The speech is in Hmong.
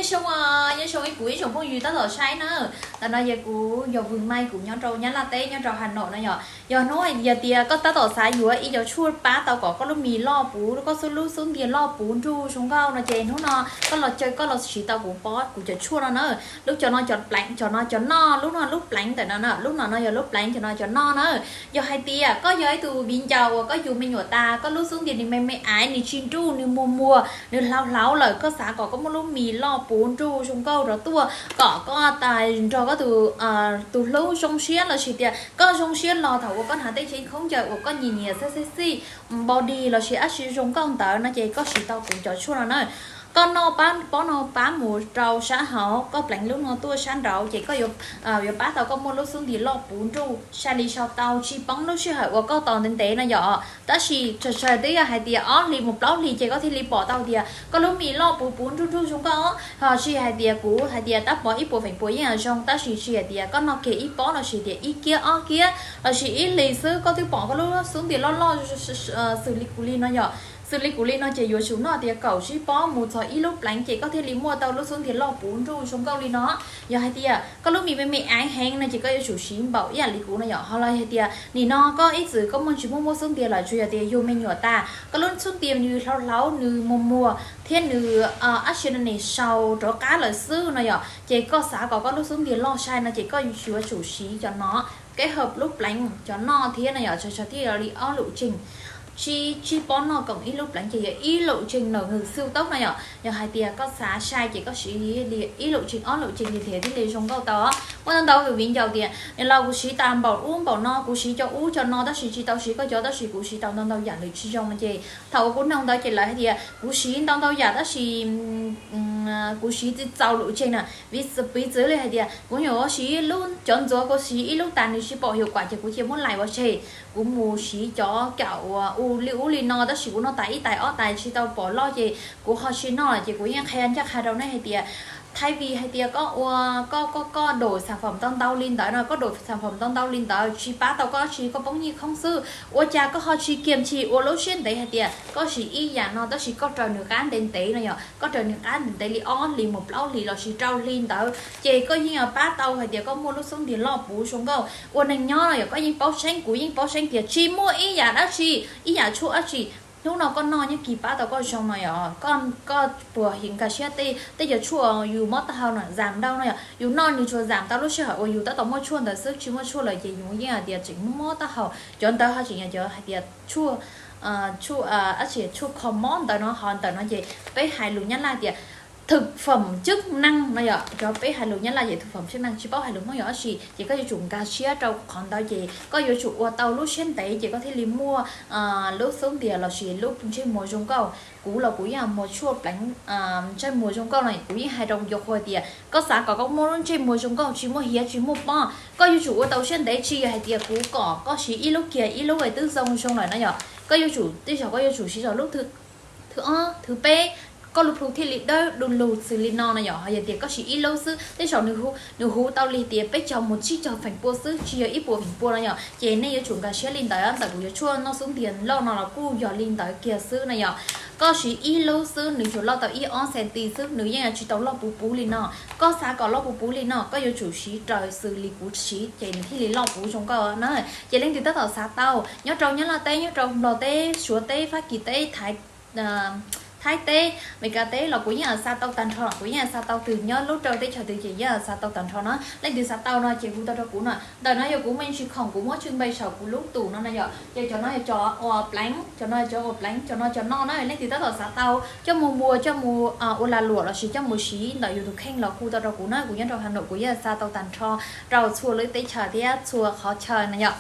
Nyob zoo, nyob zoo ib kuv ib tsoom phooj ywg tab tom saib na. Ntawm no yog kuv yog Vwm Mai, kuv nyob rau Nyab Laj teb, nyob rau Hà Nội no yom. Yog hnub yog tias koj tab tom xav yuav ib co tshuaj pab tau kom koj lub mis loj puv, koj xub lub xub ntiag loj puv nruj zoo nkauj no ces hnub no koj los caw koj los siv tau kuv pob kuv cov tshuaj no na. Lub cov no cov pleev, cov no cov noj, lub no lub pleev ntawm no na, lub no no yog lub pleev, cov no cov noj na. Yog hais tias koj yog ib tug viv ncaus uas koj yug me nyuam tas, koj lub xub ntiag nws me me aiv, nws tsis nruj, nws muag muag, nws hlauv hlauv lawm, koj xav kom koj muaj lub mis loj puv nruj zoo nkauj rov tuaj, kom koj tas nrog koj tus hlub zoo siab lossis tias koj zoo siab los thaum uas koj hnav tej cheeb khaub ncaws uas koj nyiam nyiam sexy sexy, body lossis ab tsi zoo nkauj ntawd no ces koj siv tau kuv cov tshuaj no na. Koj noj pob no pab mus rau sab hauv, koj pleev lub no tuaj sab nraud ces koj yuav pab tau koj muaj lub xub ntiag loj puv nruj sai li sau tau, tsis poob lub sij hawm uas koj tos ntev ntev no yom. Tab sis tsawg tsawg twb yog hais tias ob hlis mus plaub hlis ces koj thiaj li pom tau tias koj lub mis loj puv puv nruj nruj zoo nkauj. Ho tsis hais tias kuv hais tias tab pov ib puas feem pua yeej zoo, tab sis tsis hais tias koj noj kiag ib pob lossis tias ib kiab ob kiab lossis ib hlis xwb koj twb pom koj lub xub ntiag loj loj xws li kuv li no yom. Xws li kuv li no ces yuav tsum noj tias kaum tsib pob mus txog ib lub pleev ces koj thiaj li muaj tau lub xub ntiag loj puv nruj zoo nkauj li no. Yog hais tias koj lub mis me me aiv heev no ces koj yuav tsum siv npaum ib yam li kuv no yom. Ho los hais tias nim no koj ib txwm koj muaj tsis muaj muaj xub ntiag lawm, tsuas yog tias yug me nyuam tas koj lub xub ntiag nws hlauv hlauv, nws muag muag thiab nws ab tsi no nim sau rov qab lawm xwb no yom, ces koj xav kom koj lub xub ntiag loj sai no ces koj yuav tsum siv cov no, keb hawm lub pleev cov noj thiab no yom, tsawg tsawg thiaj li ob lub tseem. Tsib tsib pob noj koom ib lub pleev ces yog ib lub tseem nawm hwm xwb tau no yom. Yog hais tias koj xav sai ces koj siv li ib lub tseem ob lub tseem li thiaj li zoo nkauj tau. Muaj ntau ntau tus viv ncaus tias nim los kuv siv tas npaum ub npaum no, kuv siv cov ub cov no tab sis tsis tau siv koj cov, tab sis kuv siv tau ntau ntau yam lwm tsis zoo no ces thaum uas kuv noog ntawd ces lawv hais tias kuv siv ntau ntau yam tab sis kuv siv tsis txaus lub tseem na. Piv txwv li hais tias kuv nyuam qhuav siv lub cov ntxuav, kuv siv ib lub tas nws tsis pom hiav kuam ces kuv cia muab laim ua tseg, kuv mus siv cov kam uas ua li ub li no tab sis kuv noj tas ib tais ob tais tsis tau pom loj ces kuv ho tsis noj lawm ces kuv yeej qhia ncaj qha rau nej hais tias thaib vim hais tias koj ua koj koj koj dam xam phom ntau ntau li ntawd no, koj dam xam phom ntau ntau li ntawd tsis pab tau koj dab tsi, koj poob nyiaj khoob xwb. Ua cas koj ho tsis kiag tsis ua lub siab ntev hais tias koj siv ib yam no tab sis koj raws nws qab ntev ntev no yom, koj raws nws qab ntev ntev li ob hlis mus plaub hlis lossis rau hli ntawd ces koj yeej pab tau hais tias koj muaj lub xub ntiag loj puv zoo nkauj. Ua neeg nyob no yom koj yeej paub tseeb, kuv yeej paub tseeb tias tsis muaj ib yam dab tsi, ib yam tshuaj dab tsi hnub no koj noj nyob kis pab tau koj zoo no yom. Koj puas nkag siab tej cov tshuaj yus mob taub hau no zam ntau no yom, yus noj nws tsuas zam tau lub sij hawm uas yus tab tom muaj tshuaj ntawd xwb, tsis muaj tshuaj lawm ces yus yeej hais tias tseem mob taub hau. Cov ntawd ho tseem yog cov hais tias tshuaj, tshuaj dab tsi, tshuaj kho mob ntawd no. Ho ntawm no ces peb hais lus Nyab Laj tias thực phẩm chức năng no yom, cov peb hais lus Nyab Laj ces thực phẩm chức năng, tsis paub hais lus Hmoob yog dab tsi ces koj yuav tsum nkag siab rau qhov ntawd ces koj yuav tsum ua tau lub siab ntev ces koj thiaj li muaj lub xub ntiag lossis lub ntsej muag zoo nkauj. Kuv los kuv yeej muaj tshuaj pleev ntsej muag zoo nkauj no, kuv yeej hais rau cov qhua tias koj xav kom koj muaj lub ntsej muag zoo nkauj tsis muaj hiav tsis muaj pob, koj yuav tsum ua tau siab ntev. Tsis yog hais tias kuv kom koj siv ib lub kiag ib lub es twb zoo zoo lawm no yom, koj yuav tsum tej zaum koj yuav tsum siv txog lub thwv ob thwv peb, koj lub plhu thiaj li dawb du lug xws li no no yom. Ho yog tias koj siv ib lub xwb tej zaum nws huv tau li tias peb caug mus tsib caug feem pua xwb, tsis yog ib puas feem pua no yom. Ces nej yuav tsum nkag siab li ntawd. Ntawm kuv cov tshuaj noj xub ntiag loj no los kuj yog li ntawd kiag xwb no yom. Koj siv ib lub xwb nws tsuas loj tau ib ob centi xwb, nws yeej tsis tau loj puv puv li no. Koj xav kom loj puv puv li no koj yuav tsum siv raws xws li kuv siv ces nws thiaj li loj puv zoo nkauj na. Ces leej twg tab tom xav tau nyob rau Nyab Laj teb, nyob rau Nplog teb, Suav teb, Fab Kis teb, Thaib teb, Meskas teb los kuv yeej xa tau tag nrho, kuv yeej xa tau twg nyob lub rau teb chaws twg ces yeej xa tau tag nrho na. Leej twg xav tau no ces hu tau rau kuv no. Ntawm no yog kuv me ntsis khoom kuv muab tswj npe saum kuv lub tus no na yom. Ces cov no yog cov uas pleev, cov no yog cov uas pleev, cov no cov noj na. Leej twg tab tom xav tau coj mus muag, coj mus ua lag luam lossis coj mus siv ntawm yus tus kheej los hu tau rau kuv na. Kuv nyob rau Hà Nội, kuv yeej xa tau tag nrho rau txhua lub teb chaws thiab txhua qhov chaw na yom.